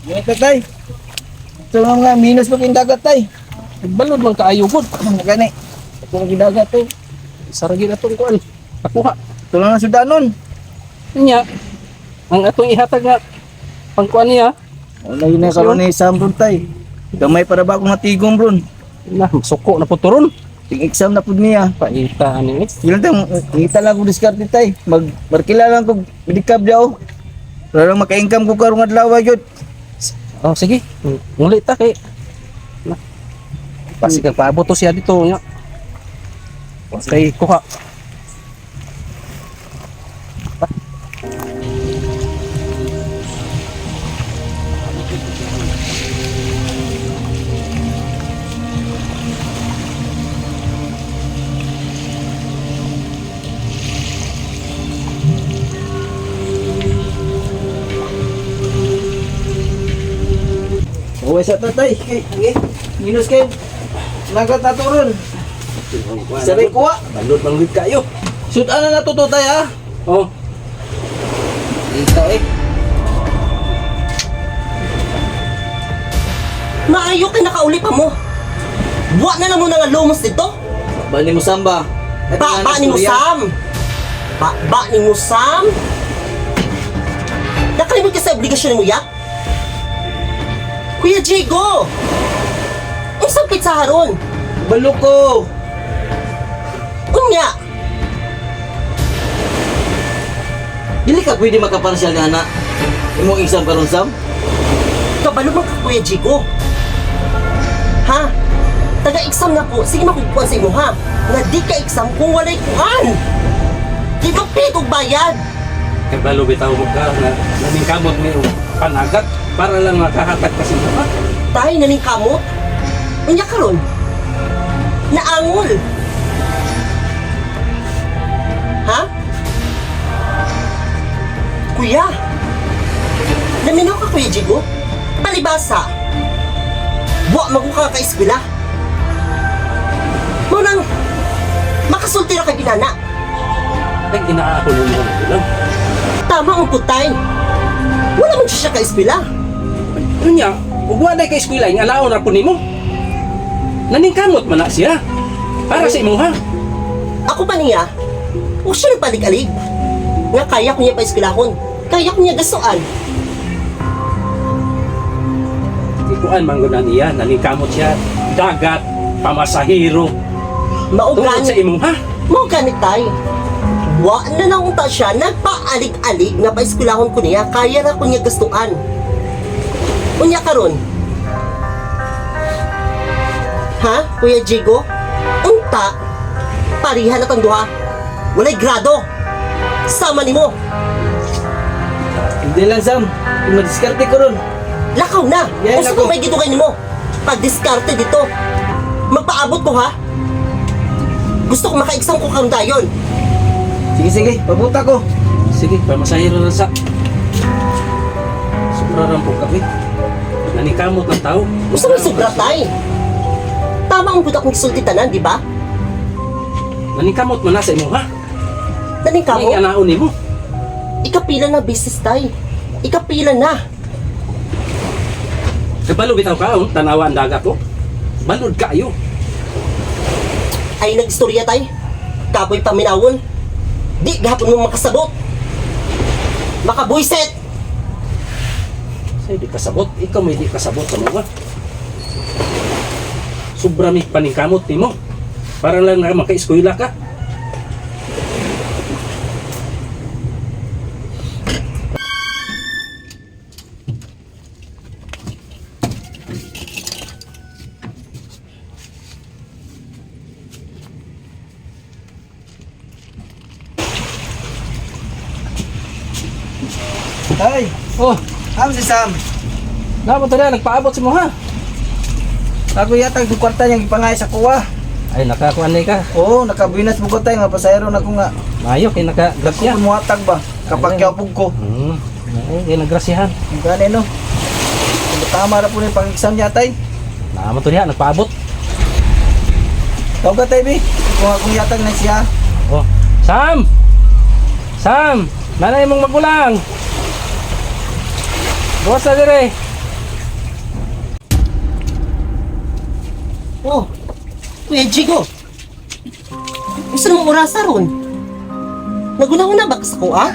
Ingat ka, tay. Ito nga mga minus pa kayong dagat, tay. Nagbalod man kaayo gud. Ang gani. Ito ang dagat, to. Saragi na tong kuan. Nakuha. Ito lang ang sudanon. Nya. Ang atong ihatag nga pangkuan niya. Wala yun na karon ni Sam bro, tay. Gamay para ba akong natigom, bro. Na suko na po turon. Ting exam na pud niya. Paita ani eh. Yun lang, kita lang akong diskarte, tay. Mag markila lang kog medicab daw. Para lang maka-income ko karong adlaw gyud. Oh, sige. Nguli ta kay. Na. Pasi kag paabot to siya dito nga. Kay kuha. Uwi sa tatay. Kay, okay. Minus kay. Nagat na turon. Saray kuha. Balod man gud kayo. Sudan na nato to, tay, ha. Oh, Ito eh. Maayo kay nakauli pa mo. Wa na lang mo na nga lumos dito. Ba ni mo samba. Ba ba ni mo Sam. Ba ba ni mo Sam. Nakalimot ka sa obligasyon mo ya? Kuya Jigo! Unsang pizza haron? Baluko. Unya! Dili ka pwede makaparsyal ni ana. Imong exam karon Sam. Kabalo man ka, Kuya Jigo. Ha? Taga-exam na ko, sige makukuha sa imo ha. Nga di ka exam kung walay kuan. Di ba pig og bayad? Kay balo bitaw mo ka na namingkamot ni og panagat para lang makahatag ka sa mga. Tayo na ning kamot. Unya karon. Naangol. Ha? Kuya. Naminaw ka, Kuya Jigo? Palibasa. Wa maguka ka eskwela. Mo nang makasulti ra kay binana. Ay ginaako nimo lang. Tama ang putay. Wala man siya ka eskwela. Unya, ug wa ka eskwela ing alaon ra pud nimo. Naningkamot man na siya. Para sa imuha. Ako pa niya, o siya nagpalig-alig. Nga kaya ko niya pa eskwelahon. Kaya ko niya gastuan. Ikuan man gud na niya, naningkamot siya dagat, pamasahero. Mao Tungod sa gani, imuha. mao gani tay. Wa na lang unta siya nagpaalig-alig nga paeskwelahon ko niya, kaya ra ko niya gastuan. Unya karon. Ha, Kuya Jigo? Unta, parihan na tang duha. Walay grado. Sama nimo. Hindi lang Sam. Madiskarte ko ron. Lakaw na. Yeah, Usa lakaw. ko may gidugay nimo. Pagdiskarte dito. Magpaabot ko ha. Gusto ko maka-exam ko karon dayon. Sige sige, pabuta ko. Sige, pamasahero na sa. Sobra ra po kami. Naningkamot ng tao. Gusto mo sobra tay. Tama ang pud akong gisulti tanan, di ba? Naningkamot man na sa imuha. Taning Kamo? kamo, Anaon nimo. ikapila na business tay. Ikapila na. Kabalo bitaw ka, oh, tanawa ang dagat ko. Balod kayo. Ay nagstorya tay. Kapoy paminawon. Di gahapon mo makasabot. Makabuiset. Say di kasabot, ikaw may di kasabot sa mga. Sobra mi paningkamot nimo. Para lang na maka-eskwela ka. Tay, Oh, am si Sam. dapat na nagpaabot sa mga. Ako yata yung kwarta niyang ipangay sa kuwa. Ay nakakuan ni ka. Oo, nakabuinas mo ko tay nga pasahero na ko nga. Maayo kay Dagko nakagrasya. ko muhatag ba? Kapakyaw ko. Ay kay nagrasyahan. Ang gani no. Kung tama ra po ni pang-exam niya tay. Naamo to diha nagpaabot. Tawag ka tay bi. Kung akong yatag na siya. Oh, Sam. Sam, nanay mong magulang. Buwas na dire. Oh, Kuya Jigo. Gusto mo orasa ron? Naguna-una ba ka sa kuha?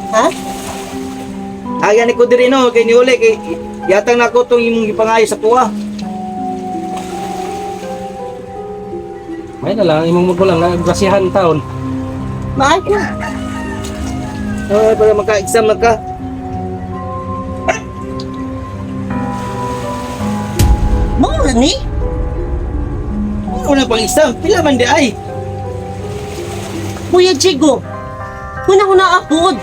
Ha? Aga ni ko diri no kay niuli kay yatang nako tong imong gipangayo sa kuha. May na lang imong magulang na kasihan taon. Maayo. Ay, para maka-exam na ka. Mao ra ni? Ano na pang exam? Pila man di ay. Kuya Jigo. Huna-huna apod.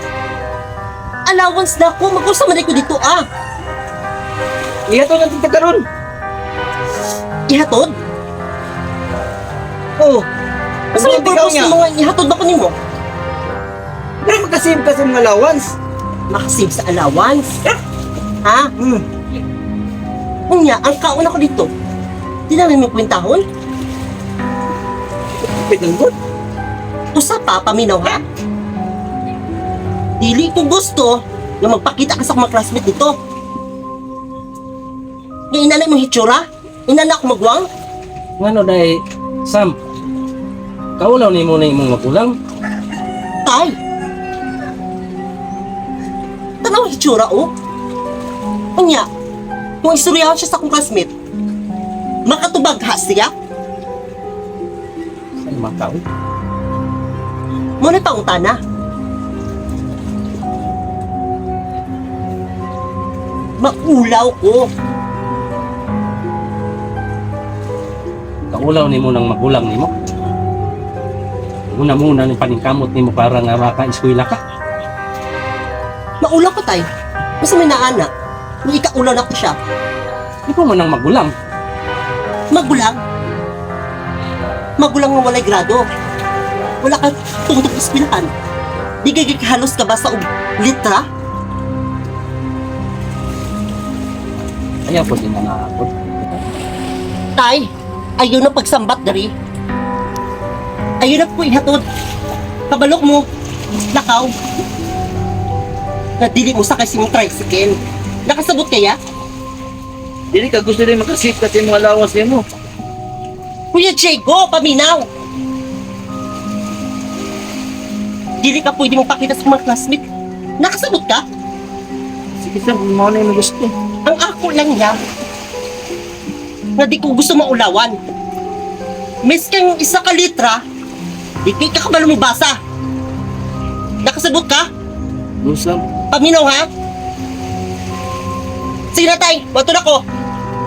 Allowance na ako. Mag-usa man ko dito ah. Ihato na tinta karon. Ihatod? Oh. Asa may Pag-ikaw purpose niya. ng mga ihatod ba ko nimo? Pero makasave ka sa mga allowance. Makasave sa allowance. Ha? Hmm. Unya, ang kaon ako dito. Di namin may kwentahon. Pitanggot. Usa pa, paminaw ha? Dili ko gusto nga magpakita ka sa akong mga classmate dito. Nga inana mong hitsura? Inana ako magwang? Ngano dai Sam? Kaulaw nimo na imong magulang. Tay! Tanaw ang hitsura oh. Unya, kung istoryahan siya sa akong classmate, makatubag ha siya? Sa imong tao. Mo na pangutana. Maulaw ko. Kaulaw nimo ng magulang nimo. Una muna ni paningkamot nimo para nga maka-eskwela ka. Maulaw ko tay. Basta may naana. May ikaulaw na ko siya. Di ko man ang magulang. Magulang. Magulang nga walay grado. Wala ka tungtong eskwelahan. Di ka halos ka ba sa og litra? Ayaw po din na ako. Tay, ayaw na pagsambat dari. Ayaw na po ihatod. Kabalok mo, lakaw. Na dili mo sakay sa imong tricycle. Nakasabot kaya? Dili ka gusto din makasave ka sa imong allowance nimo. Kuya Diego, paminaw! Dili ka pwede mong pakita sa mga classmate. Nakasabot ka? Sige Sam, kung mao na imong gusto. Ang ako lang niya, na di ko gusto maulawan. Miskang isa ka litra, di kay ka kabalo mo basa. Nakasabot ka? No, Sam. Paminaw ha? Sige na tay, wato na ko.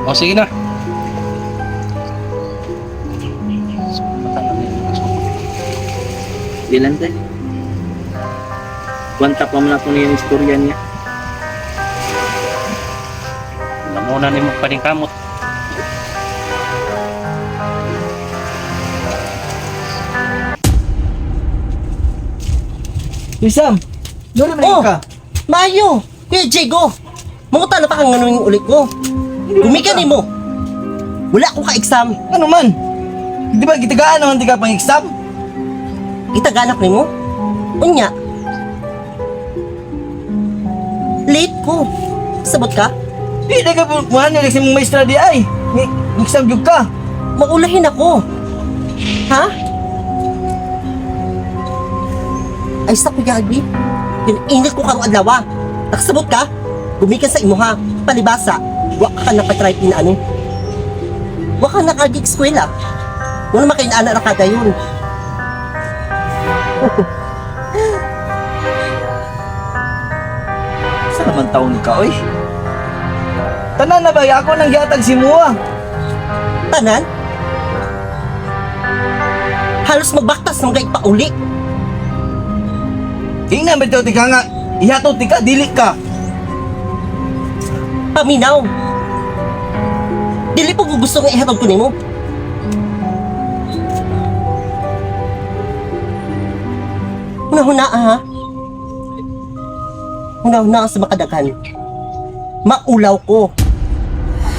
O sige na. Dilan tay. Kwanta pa man ako niya yung istorya niya. Una muna nimo paningkamot. Uy, Sam. Dole man Oh. ka. Mayo, Kuya Diego, manguta na pa kang nganuin ulit ko. Gumikan nimo. Wala ko ka-exam. Ano man? Di ba gitagaan naman di ka pang exam? Itaganak nimo? Unya. Late ko. Sabot ka? Di na ka buhan nila sa mong maestra di ay. Ni exam gyud ka. Maulahin ako. Ha? Ay sa Kuya Albi, pinaingat ko karong adlaw. Ah. Nakasabot ka? Gumikan sa imuha. Palibasa. Wa ka nakatry inaano. Wa ka nakagi eskwela. Wala makainaana na kadayon. Sa naman taon ka oy? Tanan na ba ako nang gihatag si Mua? Tanan? Halos magbaktas ng kay pauli. Ingnan ba ito tika nga? Ihatod tika dili ka. Paminaw. Dili po ko gusto nga ihatod ko nimo. Huna-huna ah, ha. Huna-huna ka sa makadaghan. Maulaw ko.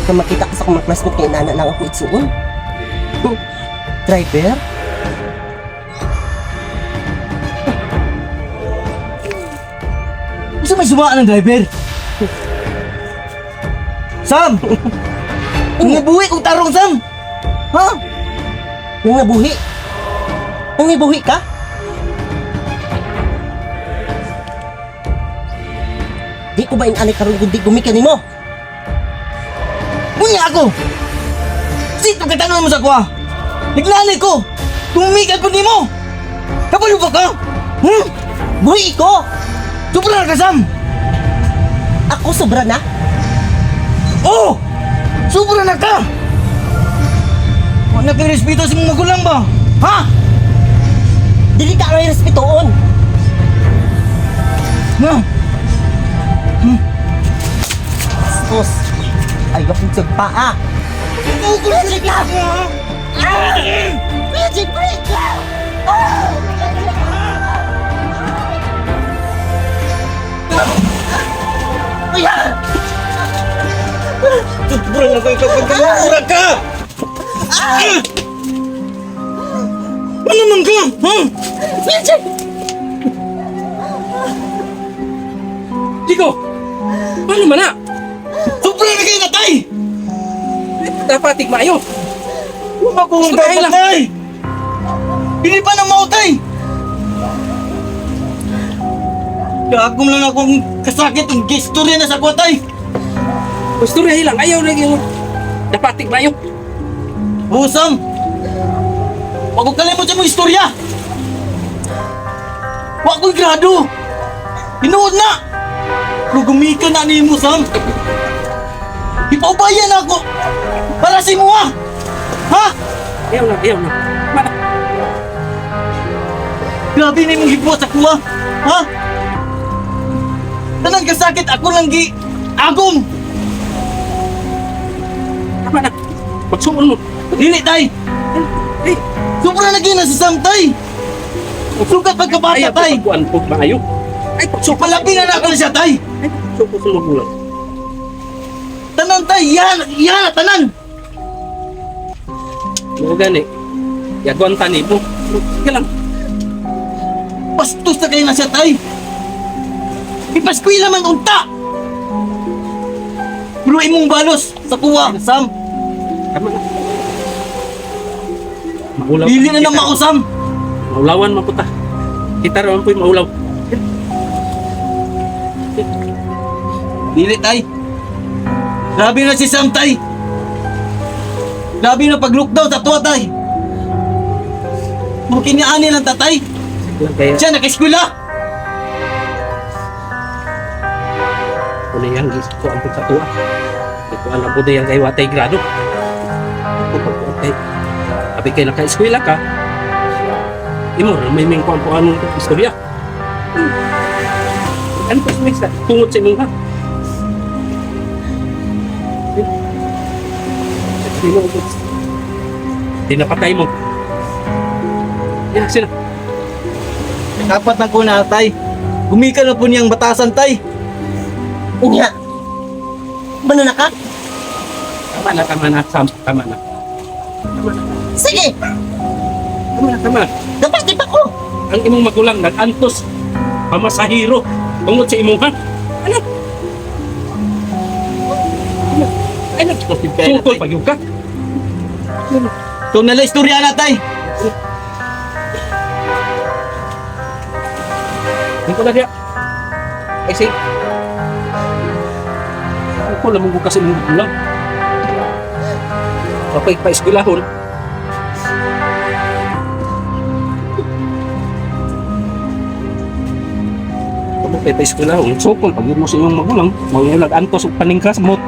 Kung makita ka sa akong mga classmate kay inana lang ako itsuon. Driver? Gusto may sumaan ng driver? Sam! Nangabuhi kong tarong, Sam! Ha? Nang nabuhi. Nang ibuhi ka? Di ko ba inanay karon kung di gumikan nimo? Unya ako! Sito katanong mo sa kuha! Naglalay ko! Tumikan po nimo! Kabalo ba ka? Hmm? Buhi ko! Sobra na ka, Sam! Ako sobra na? Oh! Sobra na ka! Wala kang respeto sa imong magulang ba? Ha? Dili ka ang respetuon. Ha? Bastos. Ay, akong paa. Kuya Jake! Kuya Jake, break! Ah! Kuya! Sobra na ka kapag kamura ka! Ah! Ano man ka? Ha? Kuya Jake! Jigo! Ano man na? Sobra na kayo natay! Dapat tigmayo. Wala ko ang Gusto dapat lang. tay! Hindi pa na mautay! Gagong lang akong kasakit ang gesturya na sa kuwatay! Istorya lang ayaw na yung dapat tigmayo. Busam! Huwag kong kalimot sa mong istorya! Huwag kong grado! Hinuod na! Pero gumika na ni mo, Sam! Ipaubayan na ako! Para sa imo, ha? Ha? Ayaw na, ayaw na. Mana. Grabe na imong gibuhat sa kuha! Ha? Tanan kasakit ako lang gi... Agom! Tama na. Magsuon mo. Dili, tay! Eh, Sobra na gyud na si Sam, tay! Sukat pagkabata, ayaw tay! pagkuan pug maayo. Ay, pagsuko. Palapin na na ako na siya, tay! Ay, pagsuko sa magulang. Tanan, tay! Yan! Yan! Tanan! Mo gani. Yagwan tani mo. Sige lang. Bastos na kayo na siya, tay! Ipaskwila man unta! Pero imong balos sa kuwa, Sam. Tama na. Maulaw. Dili na nang mao, Sam. Maulawan man puta. Kita raman po'y maulaw. Dili, tay. Grabe na si Sam, tay. Grabe na pag-lockdown sa tuwa, tay. Mungkin niya ani lang, tatay. Sige lang kaya Siya, naka-eskwela. kuno yang kuan pud sa tuwa. Di ko alam po na kay watay grado. Kay abi kay naka-eskwela ka. Imo ra may ming kuan po anong istorya. Ano pa sa tungod sa imong ha? Tinapatay mo. Yan, sila. Dapat na ko na, tay. Gumika na po niyang batasan, tay. Unya. Bano na ka? Tama na, tama na, Sam. Tama na. Sige! Tama na, tama na. Dapat di pa ko! Ang imong magulang nag-antos pamasahiro tungod sa imong ha? Ano? Ano? Ano? Sukol pag ka. Ito na lang istorya na, tay. Hindi ko na diya. Ay, sige. Ako lamang ko kasi imong magulang. Okay, pa-eskwelahon. Kamo kay pa-eskwelahon. Sukol pag mo sa imong magulang, mao nag-antos og paningkas mo.